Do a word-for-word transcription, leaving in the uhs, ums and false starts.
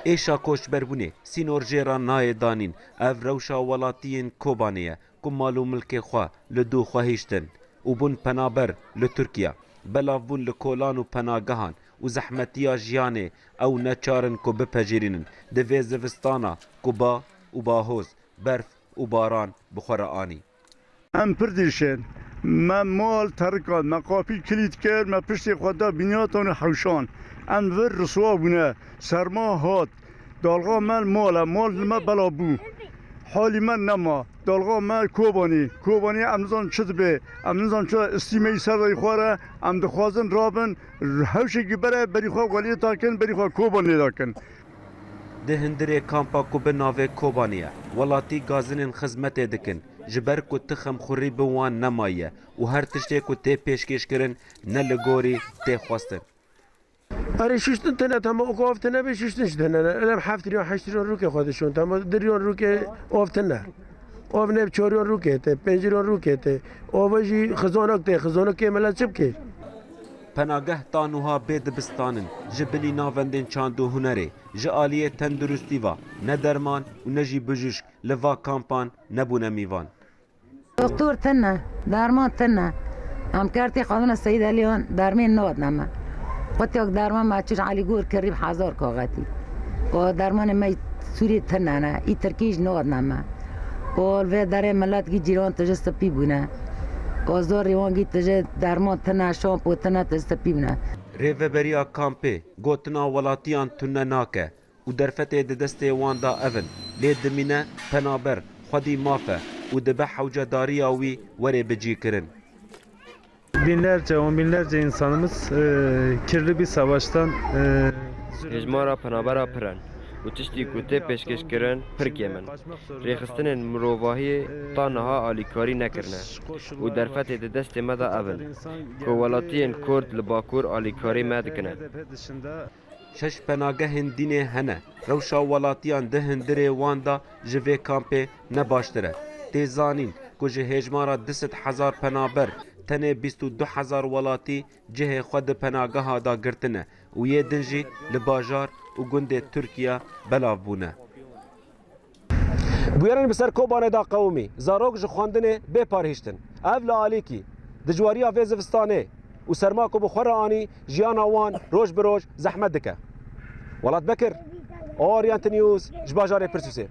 Êşa koçberbûnê sînor jê re nayê danîn. Ev rewşa welatiyên Kobanê ye ku mal û milkê xwe li dû xwe hiştin û bûn penaber li Tirkiye. Belav bûn li kolan û penagehan û zehmetiya jiyanê ew neçar in ku bipejirînin. Di vê zivistana ku ba û bahoz, berf û baran bi xwe re anî. Em pir dirşên. Me mal terikan, me qapî kilît kir, me piştê xwe da binyatan û hewşan. Em vir riswa bûne. Serma hat. Dalga me mal e, mal li me bela bû. Halî me nema. Dalga me Kobanî. Kobanî em nizan çi dibe. Em nizan çi istîmeyî ser rey xwe re. Em dixwazin rabin. Hewşekî bere berî xwe weliyê dakin, berî xwe Kobanê dakin. Di hundirê kampa ku bi navê Kobanî ye, welatî gazinên xizmetê dikin, ji ber ku tixemxurî bi wan nemaye û her tiştê ku tê pêşkêşkirin ne li gorî tê xwestin. Erê şiştin tine, tema ku av tine be, şiştin ji tine ne. Elem heft riyon, heşt riyon rûkê xwe dişon, tema di riyon rûkê av tine. Av ne çor riyon rûkê tê, pênc riyon rûkê tê. Ava jî xizanak tê, xizanakê mele çi bike? Penageh ta nuha bê dibistanin, ji bilî navendên çand û hunerê, ji aliyê tenduristî ve ne derman û ne jî bijûşk li va kampan nebûne mîvan. Doktor tune, derman tune. Em kertê xwedine Seyîd Eliyan dermên nodne me. Qutiyok derman me çû ji Elîgor kirî bi hezar kaxetî. Ku dermanê me Sûrî tune ne, î Tirkî jî nodne me. Ku li vê derê milet gî cîran tije spî bûne. Ku zorê wan gî tije derman tune, şampo tune, tije spî bûne. Rêveberiya kampê gotina welatiyan tune nake û derfetê di destê wan de ev in, lê dimîne penaber, xwedî maf e û dibe hewcedariya wî were bicîkirin. Binlerce, on binlerce insanımız, e, kirli bir savaştan, e, zulüm- Hêjmara penabera pir in û tiştî ku tê pêşkêşkirin pir kêm in. Rêxistinên mirovahiyê ta niha alîkarî nekirine û derfetê di destê me de ev in ku welatiyên Kurd li Bakur alîkarî me dikine. Şeş penagehên dînê hene. Rewşa welatiyan di hundirê wan de ji vê kampê ne baştir e. Tê zanîn ku ji hêjmara du sed hezar penaber tenê bîst û du hezar welatî cihê xwe di penageha de girtine û yê din jî li bajar û gundê Tirkiye belav bûne. Bûyerên bi ser Kobanê de qewimî, zarok ji xwendinê bê parhiştin. Ev li alîkî, dijwariya vê zivistanê û serma ku bi xwe re anî, jiyana wan roj bi roj zehmet dike. Welat Bekir, Orient News, ji bajarê Pirsûsê.